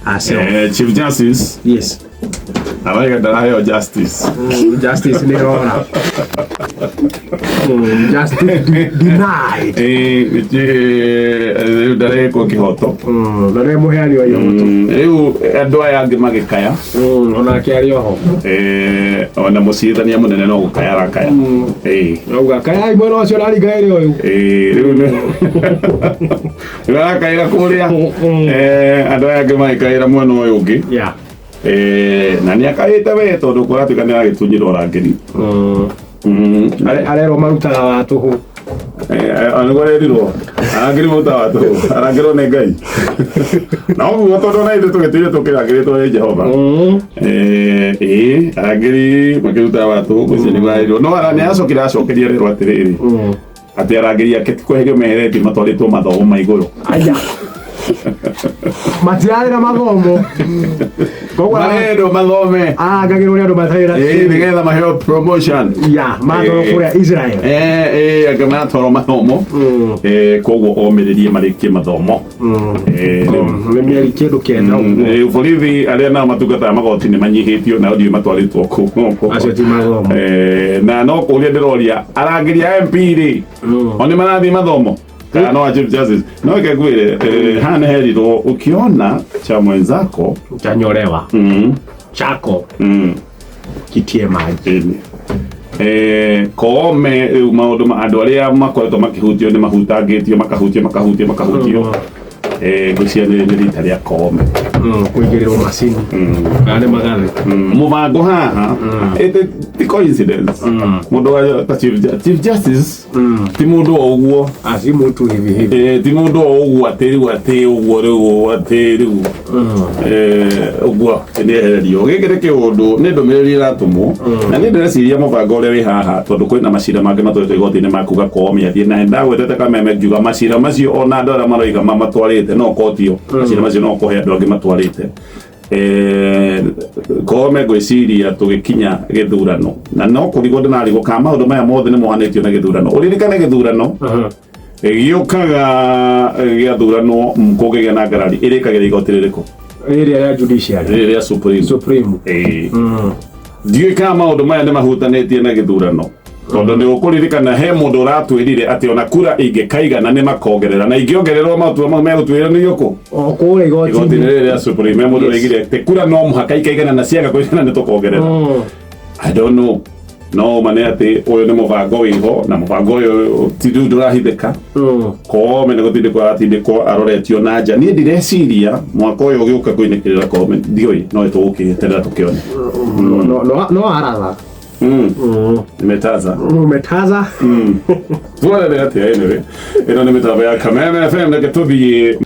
Acio. Chief Justice araiga ndaraheo justice. Justice nĩ rora. Justice denied. Rĩu ndarekwo kĩhoto. Na nĩwe mũheani wa ihoto. Rĩu andũ aya angĩ magĩkaya. Onake arĩ oho. Ona mũcirithania mũnene no gũkaya arakaya. Auga kayai mwena ũcio ũraringa ĩrĩ ũyũ. Rĩu rĩu arakaĩra kũrĩa. Andũ aya angĩ magĩkaĩra mwena ũyũ ũngĩ. Na nĩ akaĩte we tondũ kũratuĩka nĩ aragĩtunyirwo rangĩri. Arerwo marutaga wa tũhũ. Nĩguo arerirwo arangĩri marutaga wa tũhũ, arangĩrwo nĩ Ngai na ũguo tondũ ona ithuĩ tũgĩtuire tũkĩrangĩrĩtwo nĩ Jehova. Ĩĩ, arangĩri makĩrutaga wa tũhũ, ũcio nĩguo arerirwo, no nĩ acokire acokeria rĩrwo atĩrĩrĩ atĩ arangĩri ake ti kweherio meheretio, matwarĩtwo mathomo ma igũrũ. Aya. Matirarĩ na mathomo. Koguo marendwo mathome. Arangagĩrwo nĩ andũ matarĩ na Nĩgetha maheo promotion. Ya, matwarwo kũrĩa Israel. Angĩ maratwarwo mathomo. Koguo omĩrĩrie marĩkie mathomo. Rĩu Nĩ mĩeri kĩndũ 9 ũguo. Borithi arĩa nao matungataga magoti nĩ manyihĩtio, nao ndiũĩ matwarĩtwo kũ. Acio ti mathomo. Na no kũria ndĩroria arangĩri a MP rĩ, o nĩ marathiĩ mathomo kana no a Chief Justice? No reke ngwĩre, haha nĩ herirwo ukiona cha mwenzako chanyolewa chako kitie maji. Ĩni. Koome rĩu maũndũ ma andũ arĩa makoretwo makĩhutio nĩ mahutangĩtio, makahutio, makahutio, makahutio. Ngwĩciria nĩ rita rĩa Koome Kũigĩrĩrwo macini kana nĩ magathĩ. Mũbango haha ti coincidence. Mũndũ wa ta Chief Justice ti mũndũ o ũguo. Asi mtu hivi hivi. Ti mũndũ o ũguo atĩ rĩu atĩ ũguo rĩu atĩ rĩu ũguo nĩ ehererio. Gĩkĩ nĩ kĩũndũ, nĩ ndũmĩrĩri ĩratũmwo, na niĩ ndĩreciria mũbango ũrĩa wĩ haha, tondũ kwĩna macira mangĩ matwarĩtwo igoti-inĩ ma kuga Koome athiĩ, na ndagwetete Kameme ngiuga macira macio ona andũ arĩa maroiga mamatwarĩte no kotio macira macio no kũhe andũ angĩ matwarĩte. Koome ngwĩciria tũgĩkinya gĩthurano, na no kũrigwo ndĩnarigwo kana maũndũ maya mothe nĩ mohanĩtio na gĩthurano. Ũririkane gĩthurano gĩũkaga gĩathuranwo, kũngĩgĩa na ngarari ĩrĩkagĩra igoti rĩrĩkũ? Rĩrĩa rĩa judiciary. Rĩrĩ rĩa Supreme. Supreme. Ĩĩ. Ndiũĩ kana maũndũ maya nĩ mahutanĩtie na gĩthurano, tondũ nĩ ũkũririkana he mũndũ ũratwĩrire atĩ ona kura ingĩkaigana nĩ makongerera, na ingĩongererwo matua mau megũtuĩra nĩ gũkũ o kũrĩa igoti-inĩ igoti-inĩ. Rĩrĩ rĩa Supreme he mũndũ ũraigire atĩ kura no mũhaka ikaigana, na ciaga kũigana nĩ tũkongerera. I don't know, no ma nĩ atĩ ũyũ nĩ mũbango wĩho, na mũbango ũyũ ti rĩu ndũrahithĩka. Koome nĩ gũtindĩkwo aratindĩkwo aroretio na nja. Niĩ ndireciria mwaka ũyũ ũgĩũka kũinĩkĩrĩra Koome, ndiũĩ, no tũgũkĩeterera tũkĩone. No aratha. Nimetaza. Umetaza. Tuonere atĩa. Anyway, ĩno nĩ mĩtambo ya Kameme FM, reke tũthiĩ.